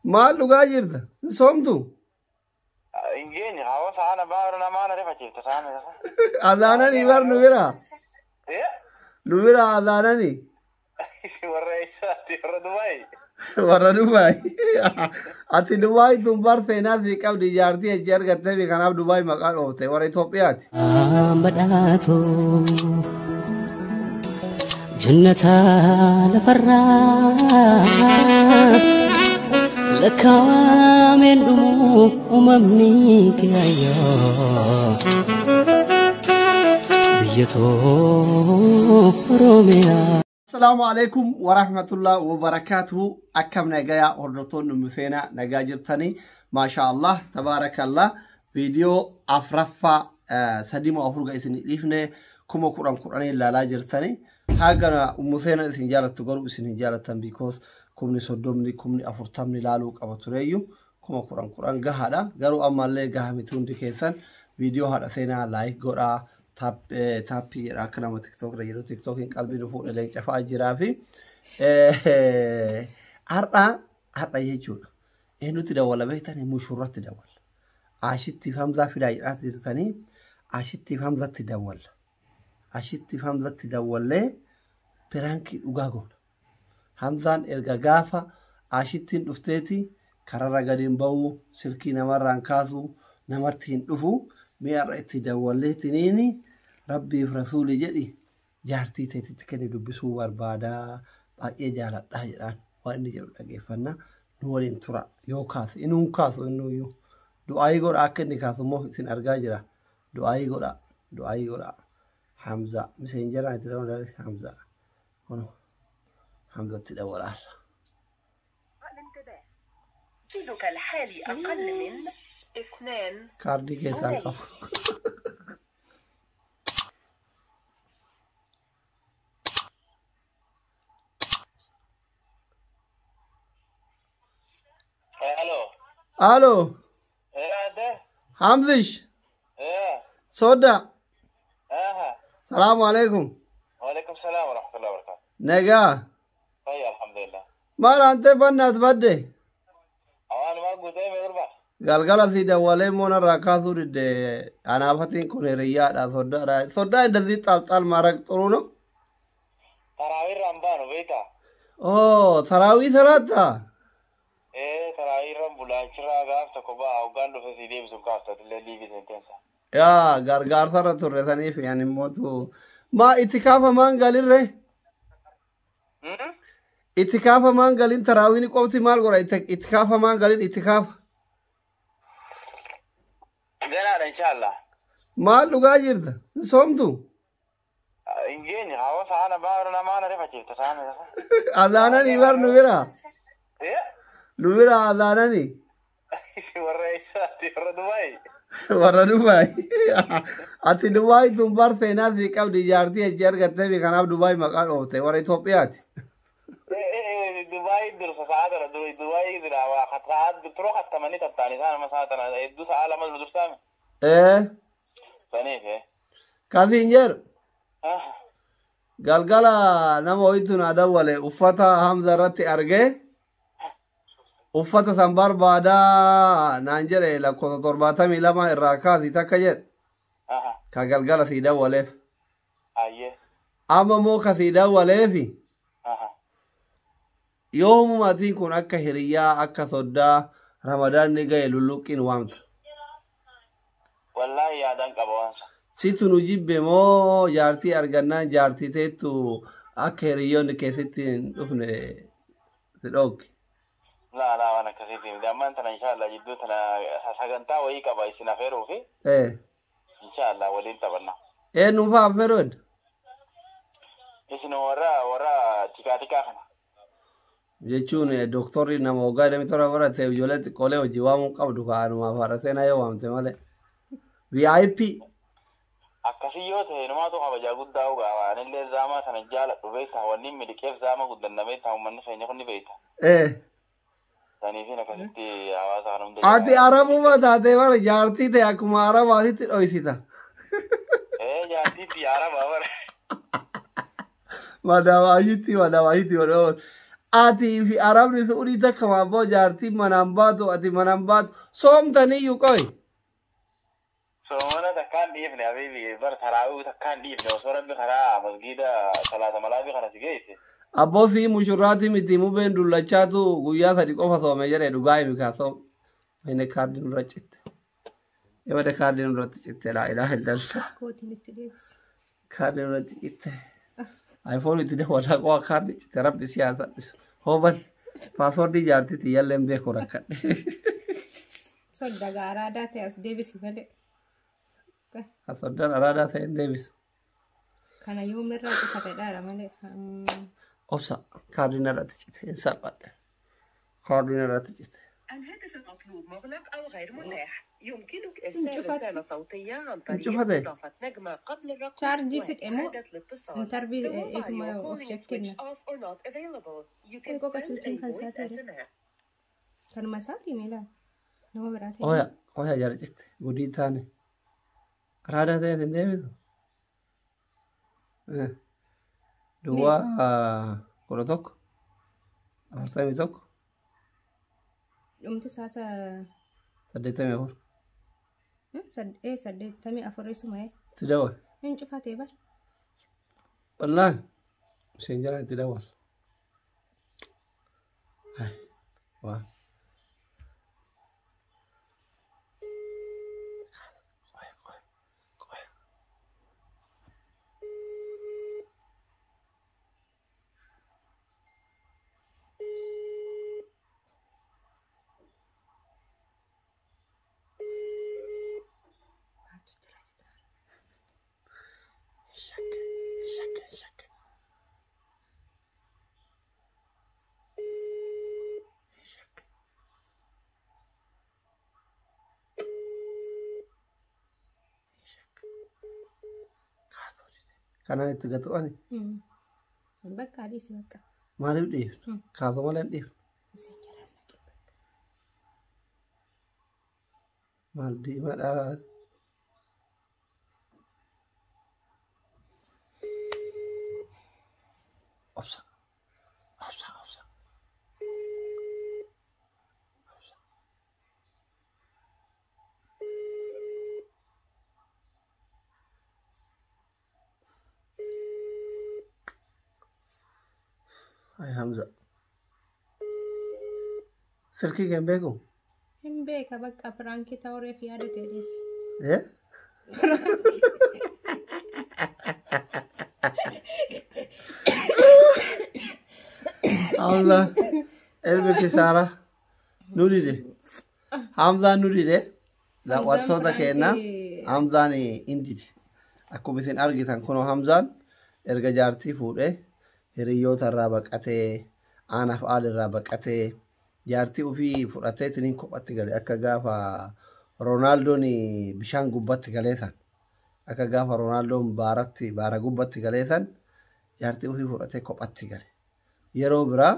Maal dhugaa jirta? Hin soomtu? Hin geenye hawa saana baara namaa na rifachiifta saana. Azaananii bar nu bira. Nu bira azaananii. Warra eessaati warra Dubaay. Warra Dubaay. Ati Dubaay tun bar seenaa sii qabdi jaartii achi argattee fi kanaaf Dubaay maqaa dhoofte warra Itoophiyaati. Badhaatu jannata lafarraa lakkaa'ameen dhumu uumamni kiyaayyoo biyya too Oromiyaa. Asalaamu alaikum warahmatullahi wabarakaatuhu. Akkam nagayaa hordoftoonni Ummu Seenaa nagaa jirtanii? Maasha Allah tabaarakallah. Viidiyoo afraffaa sadii moo afur ga isin dhiifne 10,000 10 ilaalaa jirtanii. Haga Ummu Seenaa isin jaalattu garuu isin hin jaalattan because 30,000 40,000 ilaaluu qaba tureeyyu 10,000 10 gahaadha. Garuu ammallee gaha miti hundi keessan viidiyoo haadha seenaa like godhaa. Taappii jedha akka nama tiktook irra jiru tiktookiin qalbii nu fuudhe leenca fa'aa jiraa fi har'a har'a jechuudha. Eenyutti dawwala beektanii mushurratti dawwala. Ashittiif Hamzaa fidaa jedhaatti jirtanii Ashittiif Hamzatti dawwala. Ashittiif Hamzatti dawwallee piraankii dhugaa goona. Hamzaan erga gaafa Ashittiin dhufteeti kararra gadi hin ba'u, silkii namarraan kaasu, namatti hin dhufu. Mee har'a itti dawwalleetiniini rabbiif rasuuli jedhi jaartii teetitti kenni dubbisuu barbaadaa baay'ee jaaladhaa jedhaan waan inni jedhu dhageeffanna nu waliin tura yoo kaasu inuu hin kaasu innuyyuu du'aayii godha akka inni kaasu immoo isin argaa jira du'aayii godha du'aayii godha Hamza miseenjaraa itti dawwala Hamza kun Hamzatti dawwalaarra. رصيدك الحالي أقل من اثنان Kaardii keessaan qabu. Hello. Alo, Adde. Hamzish, Soda, Aha. salaamu alaikum. Waalaikum salaam wa rahmatullahi wa barakatuh. Nagaa. Fayya alhamdulillah. Maal antee bannaas badde? Awaanumaa guutee mee durba? Galgala si dawwalee immoo narraa kaasuu didde anaafatiin kun hiriyyaadha soddaadha. Soddaa እንደዚህ ጣልጣል ማድረግ ጥሩ ነው። Taraawiirraan baanu beektaa? Oh, taraawii salaata? Ee taraawiirraan bulaa achirraa gaaf tokko ba'a hoggaan dhufe si deebisu kaafta illee liibii seentensa. Yaa gargaarsarra turre saniif yani mootu. Maa itti kaafamaan galirre? Itti kaafamaan galin taraawiin qofti maal godha? Itti kaafamaan galin itti kaafa. Ganaadha inshaallah. Maal dhugaa jirta? Hin soomtu? Hin geenye hawa saana baara namaa na rifachiifta saana. Azaananii bar nu bira. Nu bira azaananii. Warra eessaati warra Dubaay. Warra Dubaay. Ati Dubaay tun bar seenaa sii qabdi jaartii achi argattee fi kanaaf Dubaay maqaa dhoofte warra Itoophiyaati. Dubaay dursa sa'a tana Dubaay jira waa sa'a turoo kattamanii tattaanii isaan amma sa'a tana hedduu sa'a lama dursaame. Saniif. Kasiin jedhu galgala nama wayitu naa dawwale uffata Hamza irratti argee uffata san barbaadaa naan jedhe lakkoofsa 72 irraa kaasi takka jedhe ka galgala sii dawwaleef. Amma immoo ka sii dawwaleefi yoomuma atiin kun akka hiriyyaa akka soddaa ramadaanni ga'e lulluqqiin waamta. Wallaahi yaadaan qaba waan sana. Situ nu jibbe moo jaartii argannaan jaartii teettu akka hiriyyoonni keessatti hin dhufne si dhoogge. Laa laa waan akkasiiti miti ammaan tana inshaallah jidduu tana sagantaa wayii qaba isin afeeruu fi inshaallah waliin taphanna. Eenyu fa'aa affeeruu edda? Isin warra warra tikaa tikaa kana. Jechuun dooktorri nama waggaa 27 barate ijoollee xiqqoolee hojii waamuu qabdu ka'anumaaf haadha seenaa yoo waamte malee. VIP. Akkasii yoo ta'e numaatu kabajaa guddaa ugaa anillee zaamaa sana jaaladhu beektaa wanni miliqeef zaama guddanna beektaa uummanni keenya kun ni beekta. Saniifin akkasitti hawaasa kana hunda. Ati arabuma taatee bara jaartii ta'e akkuma arabaatitti dhoysita. Jaartii ti araba bara. Madaabaashitti madaabaashitti madaabaashitti. Atii fi Arabni Su'uudii takka abboo jaartii manaan baatu ati manaan baatu soomtaniyyuu qoy. Soomana takkaan dhiifne habiibi bar taraawii takkaan dhiifne osoo rabbi karaa masgiida salaata malaabii kana si geesse. Abboo sii mushurraati miti mubeen dullachaatu guyyaa sadi qofa soome jedhe dhugaa himi kaa soom. Inni kaardii nurra citte. Ebade kaardii nurratti citte laa ilaaha illallah. Kootiin itti deebisi. Kaardii nurratti citte. iPhone itti dawwalaa qofa kaardii citte rabbi si haa salphisu. Hooban paaswoordii jaartiiti yalleen beeku rakkadhe. Sodda gaaraadaa ta'e as deebisi malee. Soddaan araadaa ta'e hin deebisu. Kana yoomirraa cufate dhaara malee. Obsa kaardii narratti citte hin salphadhe. Kaardii narratti citte. الهاتف المطلوب مغلق أو غير متاح. يمكنك إرسال انشفت. رسالة صوتية عن طريق انشفت. إضافة نجمة قبل الرقم Chaarjii fixe moo وإعادة الاتصال. intarvii The mobile eetuma you're of calling is shakkinna. switched off or not available. You can Qoy qoqa send a silkiin kan voice isaa ta'e. SMS. Kanuma isaatii miila nama biraa ta'e. Oya oya jara citte gudii taane. Araadaa ta'e hin deebisu. Duwwaa 11 41 Dhumti isaa 84. 84 isuma Itti dawwal. hin cufatee bar. Wallaahi isheen jala itti dawwal. Waa. Qoya qoya qoya. Shakke shakke shakke. Shakke. Kanaan itti gatu ani Bakka adiisi bakka. maaliif dhiiftu? Kaasoo malee hin dhiiftu. Isheen jalaan naqe bakka. Maal diimaa dhaaraa? Obsa. Obsa obsa. Obsa. Ay Hamza. Silkii kee hin beeku? Hin beeka bakka piraankii ta'ureef yaada ta'e dhiisi. Eh? Hamza ilmi kisaara nu dide. Hamzaan nu dide. Daawwattoota keenya Hamzaan hin dide. Akkuma isin argitan kunoo Hamzaan erga jaartii fuudhee hiriyoota irraa baqatee aanaaf aal irraa baqatee jaartii ofii fudhatee ittiin kophatti gale akka gaafa Roonaaldoon bishaan gubbatti galee tan akka gaafa Roonaaldon baaratti baara gubbatti galee tan jaartii ofii fudhatee kophatti gale. Yeroo biraa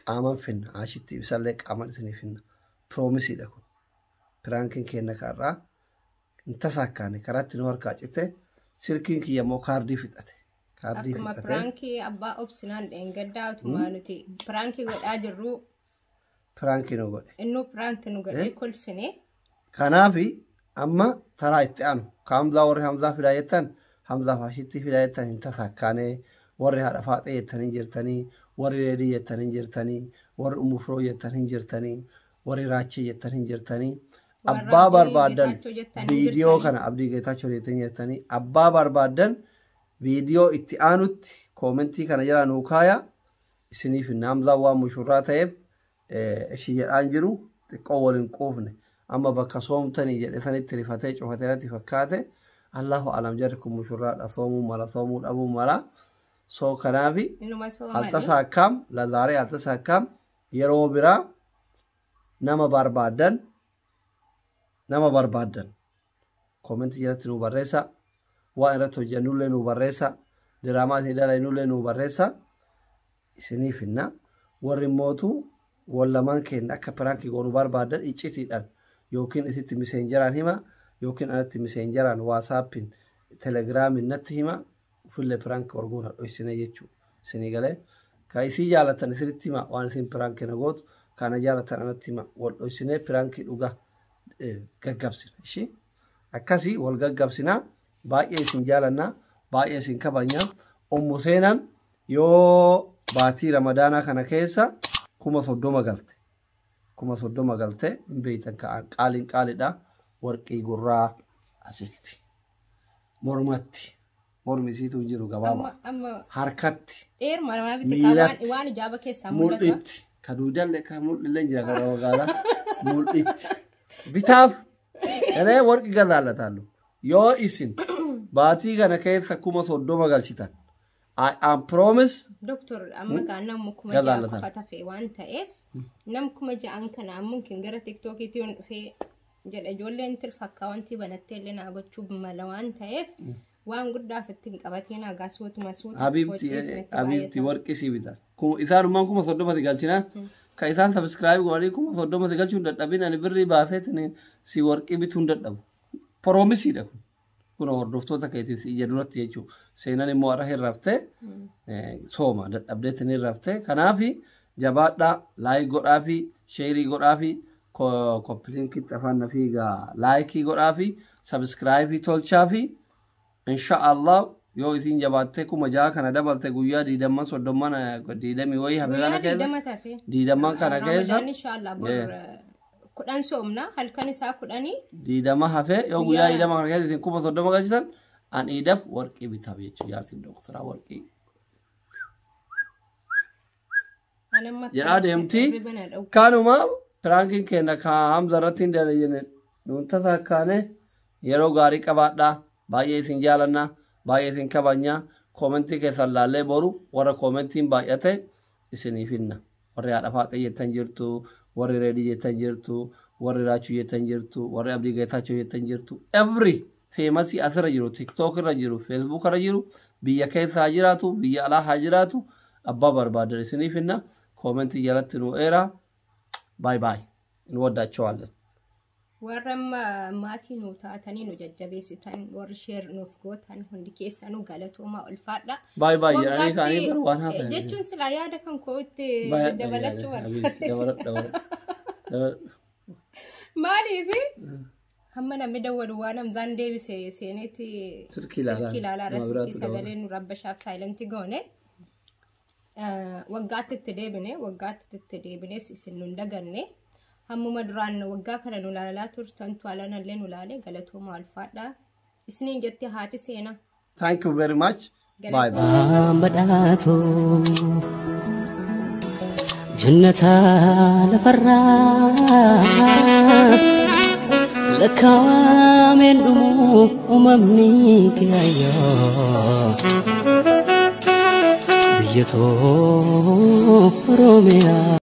qaaman finna ashitti ibsallee qaaman isinii finna piroomisiidha kun piraankiin keenya karraa hin tasaakkaane karaatti nu harkaa cite silkiin kiyya immoo kaardii fixate. Kaardii Akkuma fixate. piraankii abbaa obsinaan dheengaddaa utumaa nuti piraankii godhaa jirru Piraankii nu godhe. innuu piraankii nu godhee kolfine. Kanaafi amma taraa itti aanu ka Hamzaa warri Hamzaa fidaa jettan Hamzaa faashitti fidaa jettan hin tasaakkaane warri haadha faaxee jettan hin jirtanii warri reedii jettan hin jirtanii warri umufroo jettan hin jirtanii warri raachee jettan hin jirtanii Warra abbaa Abdii barbaaddan Geetaachoo jettan hin viidiyoo jirtanii. kana Abdii Geetaachoo jettan hin jirtanii abbaa barbaaddan viidiyoo itti aanutti koomentii kana jala nuu kaaya isiniif hin Hamzaan waan mushurraa ta'eef ishii jedhaan jiru xiqqoo waliin quufne amma bakka soomtanii jedhe sanitti rifatee cufatee natti fakkaate allahu alam jarri kun mushurraadha soomuu mala soomuu dhabuu mala soo kanaafi Innuma soomanii. altasaakkaam lazaaree altasaakkaam yeroo biraa nama barbaaddan nama barbaaddan koomentii jalatti nuu barreessa waan irratti hojjannullee nuu barreessa diraamaa isin dalagnullee nuu barreessa isiniif hinna warri mootu wal lamaan keenya akka piraankii goonuu barbaadan iccitiidhaan yookiin isitti miseenjaraan hima yookiin anatti miseenjaraan waasaappiin telegiraamiin natti hima ufillee piraankii wal goona dhoysine jechuudha isinii galee Ka isii jaalatan isinitti hima waan isin piraankii na gootu kana jaalatan anatti hima wal dhoysinee piraankii dhugaa gaggabsina. Ishii akkasii wal gaggabsina baay'ee isin jaalannaa baay'ee isin kabajnaa. Ummu Seenaan yoo baatii Ramadaanaa kana keessa 30,000 galte. 30,000 galte hin beektan ka'an qaaliin qaalidha. Warqii gurraa asitti. Mormatti. Mormi isiitu hin jiru gabaabaa. Amma Harkatti. dheeruma namaa bitti Miilatti. waan ijaaba keessaa mul'ata. Mul'itti. Ka duudallee ka mul'illee jira gara magaalaa. Mul'itti. Bitaaf. Enee warqii gazaallataallu. Yoo isin baatii kana keessa 30,000 galchitan. I am promise. Doktor amma gaa namni 6,000 Gazaalatan. Qofa tafe waan ta'eef nam 6,000 kana mungkin gara tiktookiitti yoon dhufee jedha ijoolleen tilfakkaa wanti banattee illee naa gochuu mala waan ta'eef waan guddaaf ittiin qabatee naa gaasuutuma suuta Habibti habibti warqii sii bitan. Isaanummaan 30,000 galchinaan ka isaan subscribe godhanii 30,000 galchuun dadhabin ani birrii baaseetiin si warqii bituun dadhabu. Proomisiidha kun. Kun hordoftoota keetiif ija duratti jechuudha. Seenaan immoo har'a hin raftee sooma dadhabdeetiin hin raftee kanaaf jabaadhaa like godhaa fi share godhaa fi copy linkitti afaan nafii gaa like godhaa fi subscribe tolchaa fi inshaallah yoo isin jabaattee 6,000 kana dabalte guyyaa 20 30 20 wayii hafe Guyyaa kana keessa 20 tafe. 20 kana keessa Ramadaan inshaallah bor 10 soomna halkan isaa 10. 20 hafe yoo guyyaa 20 kana keessa isin 30,000 galchitan an iidaf warqii bitaaf jechuudha jaartiin doktoraa warqii jedhaa deemti. Kanuma piraankiin keenya ka Hamza irratti hin dalagine nuun tasa akkaane yeroo gaarii qabaadhaa baay'ee isin jaalannaa baay'ee isin kabajnaa koomentii keessan laallee boru warra koomentiin baay'ate isiniif hinna. Warri haadha faaxee jettan jirtu, warri reedii jettan jirtu, warri raachuu jettan jirtu, warri abdii geetaachoo jettan jirtu. Every famous asirra jiru, tiktok irra jiru, facebook irra jiru, biyya keessa haa jiraatu, biyya alaa haa jiraatu, abbaa barbaadan isiniif hinna. Koomentii jalatti nu eeraa. Bye bye. እንወዳቸዋለን። Warra amma maatii nu taatanii nu jajjabeessitan warri share nuuf gootan hundi keessanuu galatoomaa ulfaadha. Bye bye jedhanii kaanii bara waan haasa'an. Jechuun silaa yaada kan koo itti dabalachuu barbaade. Maaliif hamma namni dawwalu waan Hamzaan deebise seeneetti Silkii ilaalaa. Silkii ilaalaa irra Nama silkii biraatu sagalee nu rabbashaaf silent goone. Waggaatti itti deebine waggaatti itti deebines isin nun daganne hammuma duraan waggaa kana nu ilaalaa turtantu alanallee nu ilaale galatoomaa ulfaadha. Isiniin jetti haati seenaa. Thank you very much. Bye bye. Badhaatu jannata lafarraa lakkaawameen dhumu uumamni kiyayyaa biyya too Oromiyaa.